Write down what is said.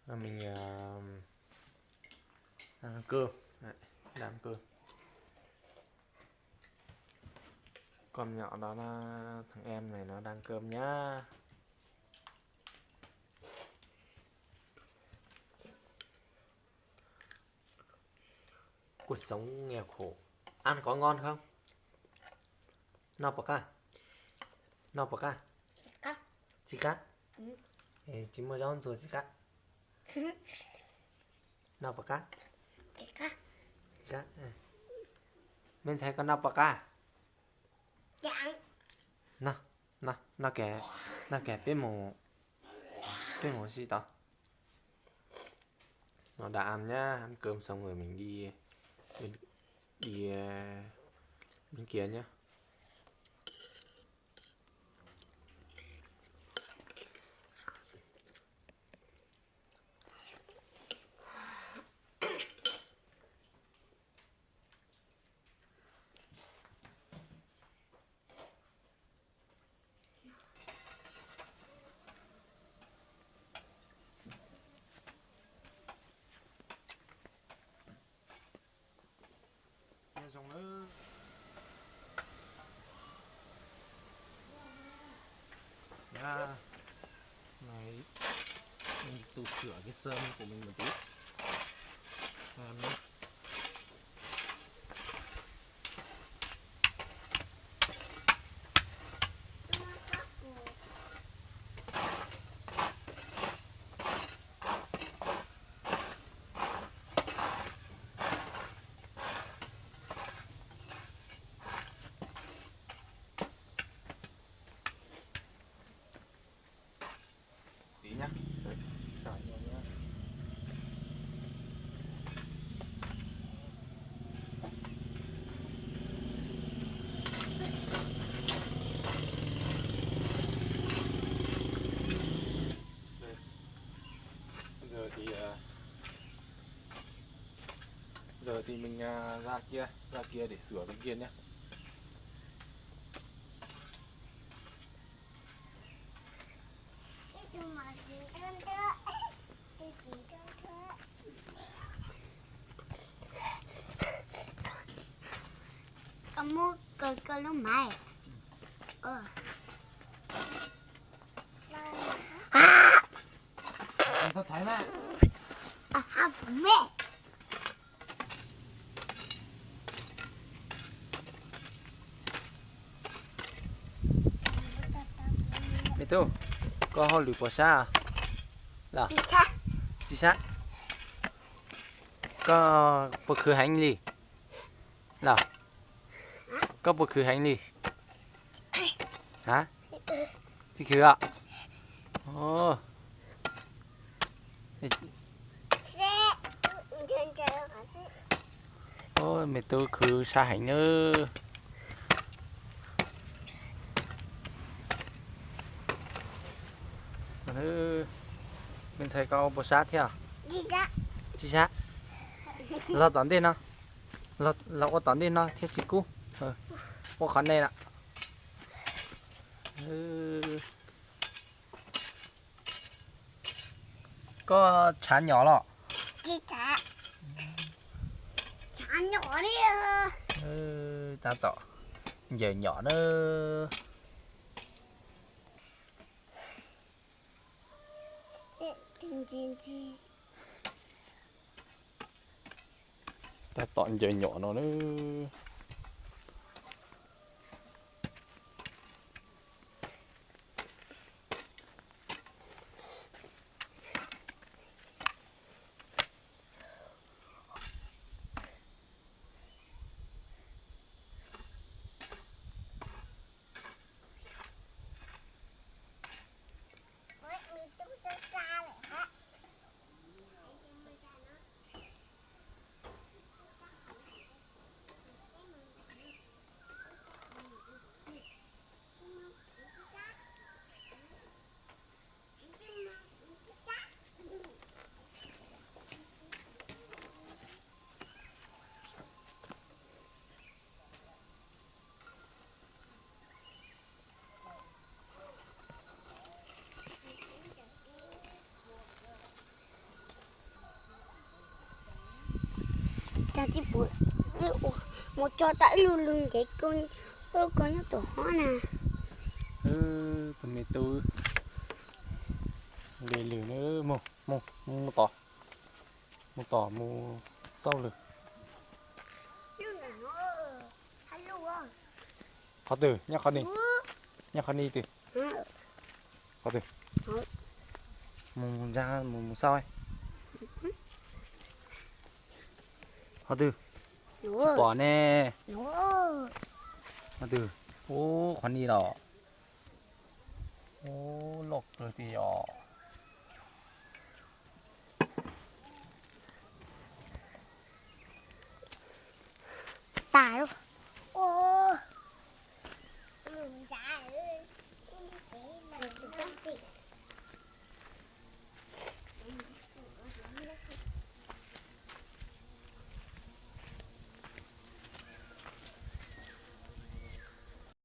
Mình ờ, ăn cơm. Đấy, ăn cơm. Con nhỏ đó là thằng em này nó đang cơm nhá. Cuộc sống nghèo khổ. Ăn có ngon không? Noj puas qab? Noj puas qab? Tsis qab? Tsis muaj zaub ntxuag tsis qab? Noj puas qab? Qab. Me ntxhais koj noj puas qab? Noj, noj, noj kiag, noj kiag peb mus, peb mus si tod. Nó đã ăn nhá, ăn cơm xong rồi mình đi, mình đi ờ, bên kia nhá. Nyob zoo nawb. Nyob, này, mình tu sửa cái sân của mình một tí. Làm nhé. Tí nhá. Chào nhau nhá. Giờ thì ờ, giờ thì mình ờ, ra kia, ra kia để sửa bên kia nhá. Con muốn coi con lub máy. Ờ. Sao thấy mà. À, không biết. Me tub, koj hauj lwm puas sab? Los, tsis sab. Koj puas khwv heev li? Los, koj puas khwv heev li? Ha? Tsis khwv os. Ub, me tub khwv sab heev nawb. Me ntxhais koj puas sab thiab? Tsis sab. Los tom ntej no, los ua tom ntej no thiaj tsis kub. Ua qhov nej lawm. Koj tshav nyom los? Tab tom ncaws nyom na. Tab tom ncaws nyom no na. Cas tsis pom, mus tso tau ib lub lwg ntev kawg, lub kawg nyob tom hov na. Tus me tub li lwg na, mus, mus, mus tom, mus tom mus xauj lwg. Qhov twg nyob qhov ni, nyob qhov ni twg, qhov twg, mus ntsa mus mus xauj. Qhov twg, tsis pom ne. Qhov twg, ub qhov ni los. Ub loj kawg tiag os. Tas lawm.